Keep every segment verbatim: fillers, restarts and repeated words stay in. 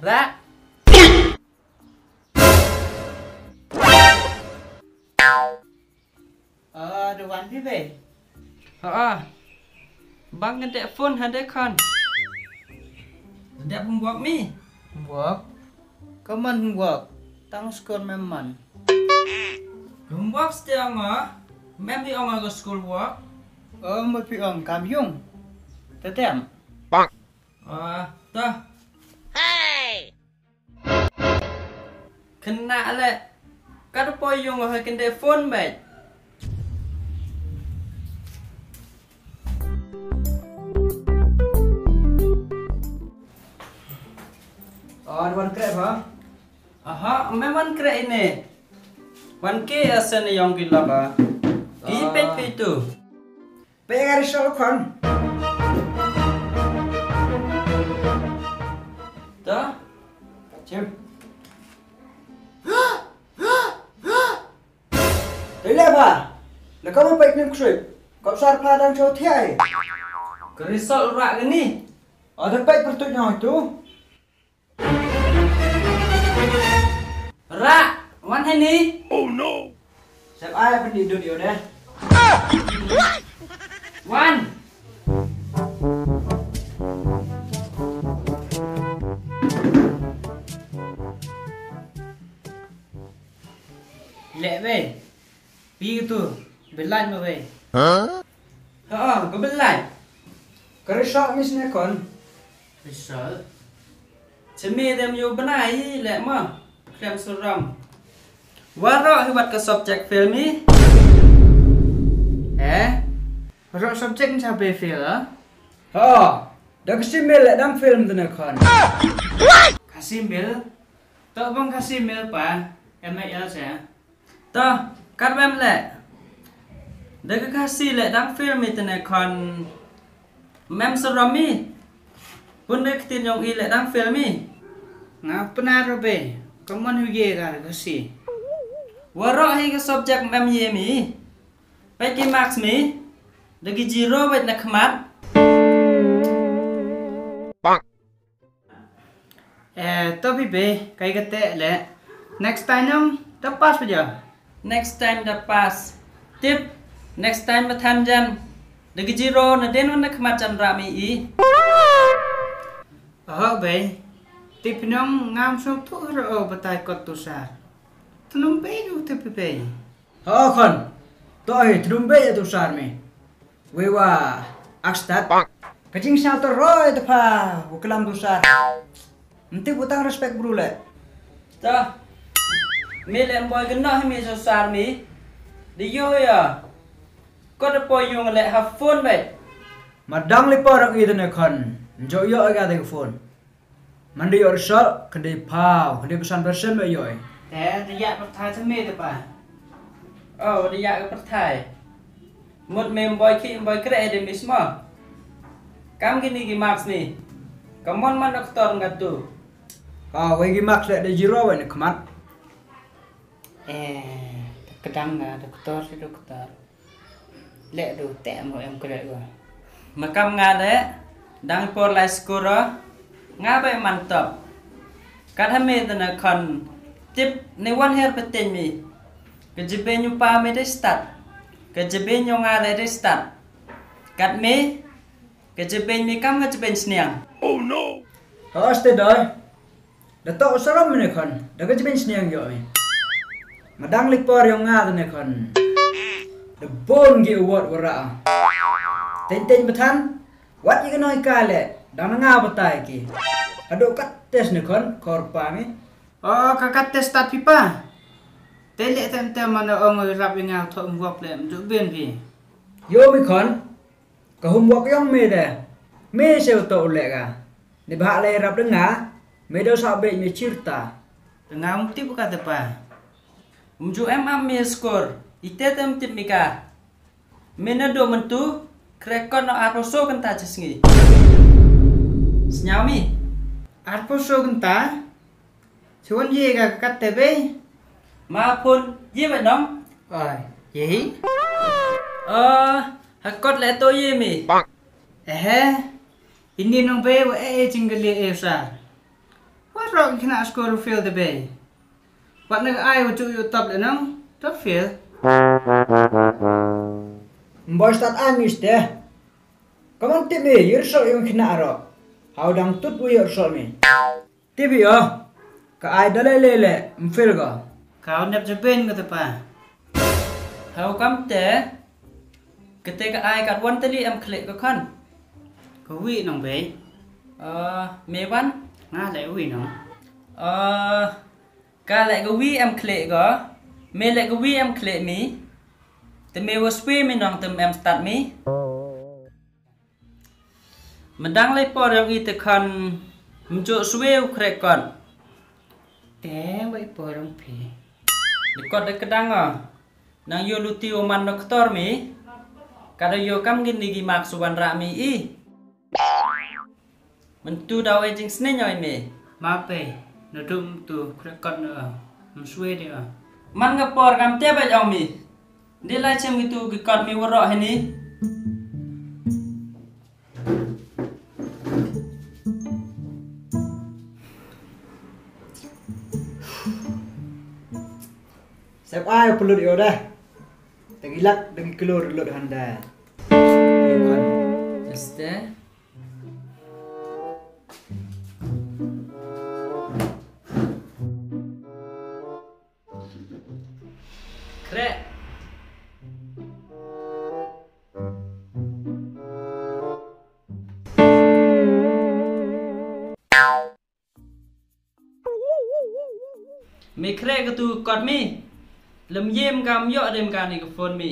Ra. Ah, da wan phi bei? Ha. Bang ka dep phone ha dep khon. Dep homework mi? Homework? Ka man homework. Tang school mem man. Homework ste ong o. Mem hi ong o ka school work. Oh, ma phi ong kam yung. Te tem. Ah, ta. Khynnah le. Ka da poi yung ha kynde phone bait. Oh, wan kreh ba? Aha, me wan kreh ini. Wan ke asen yong ki laba. Ki pet pi tu. Pe ka result khon. Ta? Chim. Te le ba. Le ka mo pek nim ksui. Ka sar pha dang cho thiai. Ka result ra ni. Ada pek pertut nyo tu. Ra, wan hini. Oh no. Sep ai pen di dut yo deh. Wan. Le be. Pi tu. Belai ma be. Ha? Ha, ko belai. Ka result mi sne kon. Result. Chemi dem yo bnai le ma. Klem suram. Waroh hi wat ka subject fail mi. Eh? Waroh subject ni cha be fail, ha? Ha. Da ka simil le dang fail mi tene kon. Ka simil? To bang ka simil pa. M I L sa. To, kat bem le. Da ka Khasi le dang fail mi tene kon mem sarom mi. Pun da ktien yong i le dang fail mi. Nga pna ro be. Ka mon hu ye ka Khasi. Waroh hi ka subject mem ye mi. Peit ki marks mi. Da ki zero wet na khmat. Eh, to phi be, kai ka te le. Next time nong, da pass pa ja. Next time da pass. Tip, next time ba than jan. Da ki zero na den wan na khmat jan ra mi i. Oho be. Tip nong ngam song tu ro o batai kot tu sar. Tnum be du tip be. Ho khon. To hi tnum be tu sar mi. Wei wa, ak stad. Ka jingsñiaw to roi te pha, wa klam du sar. Mti bu tang respect bru le. Ta. Mi le mboi kena mi so sar mi. Di yo ya. Ko da poi yung le ha phone be. Ma dang li por ang i tene khon. Njo yo ga de phone. Man da yoh result, ka dei phaw, ka dei phaw san percent ba yoh i. Te, da yah pyrthai thymme te pa. Oh, da yah ka pyrthai. Mut me mboi ki, mboi kreh de mi sma. Kam kini ki marks ni. Ka mon man doktor nga tu. Ah, wei ki marks le da zero wei ni khmat. Eh, ka dang nga doktor si doktor. Le du te mo em kre wa. Ma kam nga le, dang por lai skur o, nga ba man top. Kat ha me tene khon tip ne wan her peten mi. Ka jibe nyu pa me de stad. Ka jibe nyu nga le de stad. Kat me, ka jibe mi kam ka jibe sniang. Oh no. Ho ste doi. Da toh sarom ne khon, da ka jibin sniang yoh i. Ma dang li por yong nga ne khon. Da bon ki award wara. Teng teng bathan, wat i ka noi ka le, dang nga batai ki. Ado kat test ne khon, kor pa mi. Oh, ka kat test tat pipa. Te le tem tem mana ong rap i nga thok mbok le, mjuk bin pi. Yo mi khon, Ka homework yong me de. Me se u to u le ka. Ni bha le rap de nga. Me do sa be me chirta. Te nga um tip ka te pa. Um ju em am me score. Ite tem tip me ka. Me na do mentu. Krekon no arpo so kenta chisngi. Sñaw mi. Arpo so kenta? Chuan ye ka kat te be. Ma phone ye ba nong? Ai, ye hi? Ah, ha kot le to ye mi. Ehe. Ini nong be wa e e jingle e sa. Wa Rok khynnah skur u fail te bei. Wat na ka ai u ju u top le nang, to fail. Boy start ai mi ste. Kaman tip mi, yur sok yung khynnah rok. Hau dang tut u yur sok mi. Tip i o. Ka ai da le le le, m fail ko. Kau nep je ben ko te pa. Hau kam te. Kate ka ai kat wan tali em klik ko khan. Ka wi nong bei. Eh, me wan? Nga le wi nong. Eh, ka le ka wi em klik ko. Me le ka wi em klik mi. Te me wa swi mi nong tem em start mi. Medang lai por yong i te khan mjo swi u khrek kot. Te bai por yong phi. Di kot de kedang o. Nang yo luti o man doktor mi. Kada yo kam gin digi mak suwan ra mi i. Mentu daw e jingsneng oi me. Ma pe, na dum tu krekot na, mswe de a. Man nga por kam te ba jong mi. Di lai chem gitu ki kot mi warok hini. Sep ai pelut yo dah. Tagi lak, tagi kelur lut handa. Este. Krek. Me krek katu kot mi. Lem yem kam yok dem kani ka phone mi.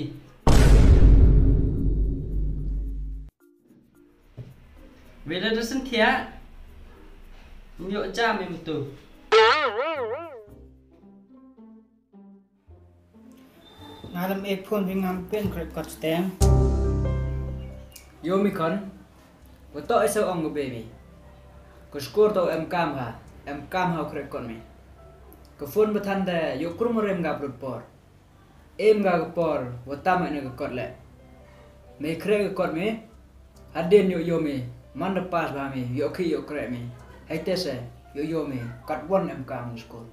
Wele da sen thiah. Nyok jam em tu. Nga lem e phone phi ngam pen krek kot steng. Yo mi kon. Wa to e sa ong ko be mi. Ko skur to em kam ha. Em kam ha krek kot mi. Ko phone bathan de yo krum rem ga brut por. Em ga ka por, wa tam ne ka kot le. Me krek ka kot me, hadien yo yo me, man da pas ba me, yo ki yo krek me. Hai te se, yo yo me, kat wan em kam skur.